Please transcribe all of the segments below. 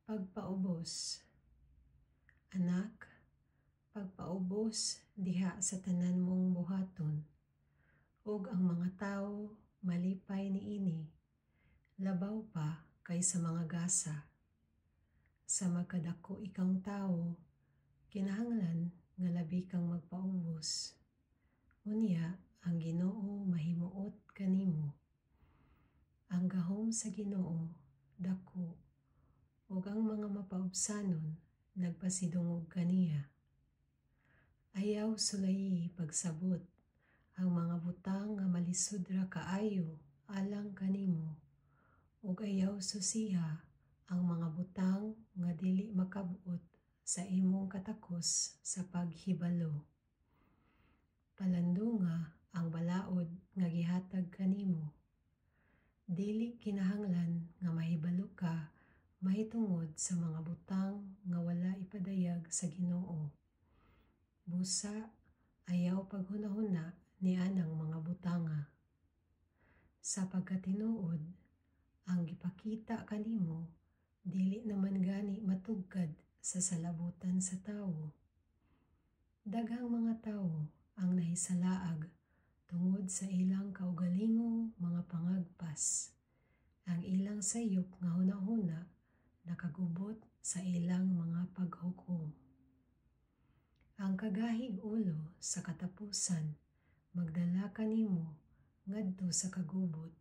Pagpaubos. Anak, pagpaubos diha sa tanan mong buhaton, ug ang mga tawo malipay niini, labaw pa kaysa mga gasa. Sa magkadako ikang tawo, kinahanglan nga labi kang magpaubos. Unya ang Ginoo mahimuot kanimo. Ang gahom sa Ginoo dako, ug ang mga mapaubsanon nagpasidungog kaniya. Ayaw sulayi pagsabot ang mga butang nga malisod ra kaayo alang kanimo, ug ayaw susiha ang mga butang nga dili makab-ot sa imong katakos sa paghibalo. Palandunga ang balaod nga gihatag kanimo. Dili kinahanglan nga mahibalo ka mahitungod sa mga butang nga wala ipadayag sa Ginoo. Busa, ayaw paghunahuna nianang mga butanga. Sa pagkatinuod, ang gipakita kanimo dili naman gani matugkad sa salabutan sa tawo. Daghang mga tawo ang nahisalaag tungod sa ilang kaugalingong mga pangagpas. Ang ilang sayop nga hunahuna nakagubot sa ilang mga paghukom. Ang kagahig ulo sa katapusan magdala kanimo ngadto sa kagubot.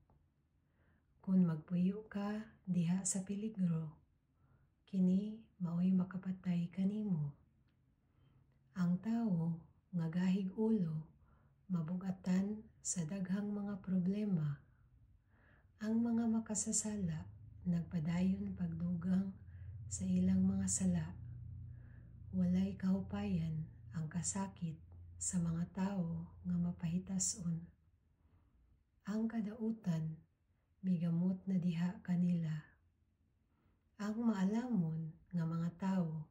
Kon magpuyo ka diha sa peligro, kini maoy makapatay kanimo. Ang tawo nga gahig ulo mabug-atan sa daghang mga problema. Ang mga makasasala nagpadayon pagdugang sa ilang mga sala. Walay kahupayan ang kasakit sa mga tawo nga mapahitas-on. Ang kadautan migamot na diha kanila. Ang maalamon nga mga tawo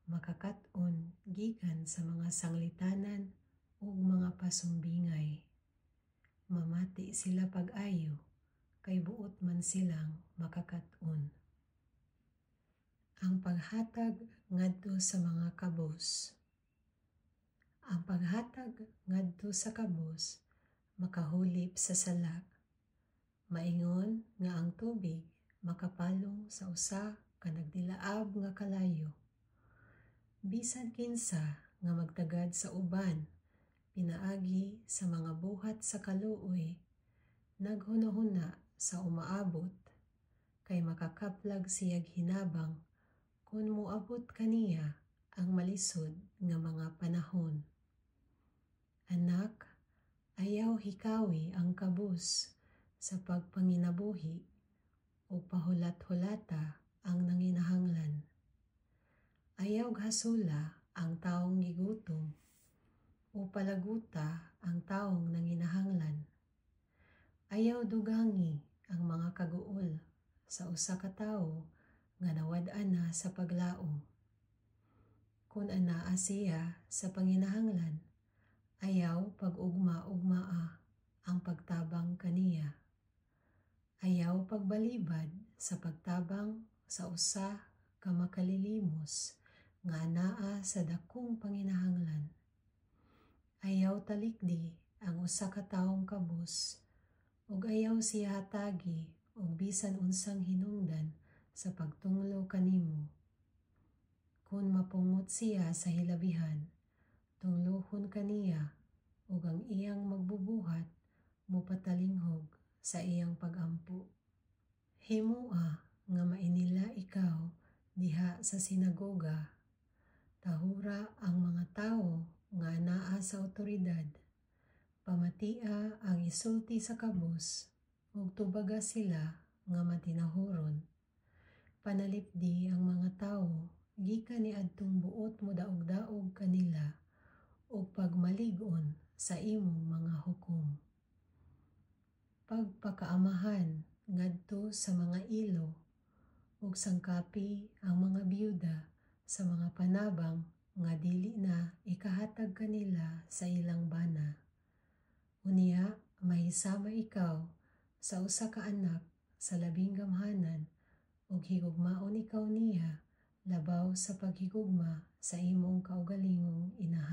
makakat-on gikan sa mga sanglitanan ug mga pasumbingay. Mamati sila pag-ayo kay buot man silang makakat-on. Ang paghatag ngadto sa mga kabos. Ang paghatag ngadto sa kabos makahulip sa sala. Maingon nga ang tubig makapalong sa usa ka nagdilaab nga kalayo. Bisan kinsa nga magtagad sa uban pinaagi sa mga buhat sa kaluoy, naghunahuna sa umaabot, kay makakaplag siyag hinabang kon moabot kaniya ang malisod nga mga panahon. Anak, ayaw hikawi ang kabus sa pagpanginabuhi o pahulat-hulata ang nanginahanglan. Ayaw hasula ang taong gigutom o palaguta ang taong nanginahanglan. Ayaw dugangi ang mga kaguol sa usa ka tawo nga nawad-an na sa paglaom. Kung anaa siya sa panginahanglan, ayaw pag-ugma-ugmaa ang pagtabang kaniya. Ayaw pagbalibad sa pagtabang sa usa ka makalilimos nga anaa sa dakong panginahanglan. Ayaw talikdi ang usa ka tawong kabus ug ayaw siya hatagi og bisan unsang hinungdan sa pagtunglo kanimo. Kung mapungot siya sa hilabihan, tunglohon kaniya ug ang iyang magbubuhat mopatalinghog sa iyang pag-ampo. Himoa nga mainila ikaw diha sa sinagoga. Tahura ang mga tawo nga anaa sa awtoridad. Pamatia ang isulti sa kabus ug tubaga sila nga matinahuron. Panalipdi ang mga tawo gikan niadtong buot modaog-daog kanila ug pagmalig-on sa imong mga hukom. Pagpakaamahan ngadto sa mga ilo ug sangkapi ang mga byuda sa mga panabang nga dili na ikahatag kanila sa ilang bana. Unya mahisama ikaw sa usa ka anak sa labing gamhanan Ug higugmaon ikaw niya labaw sa paghigugma sa imong kaugalingong inahan.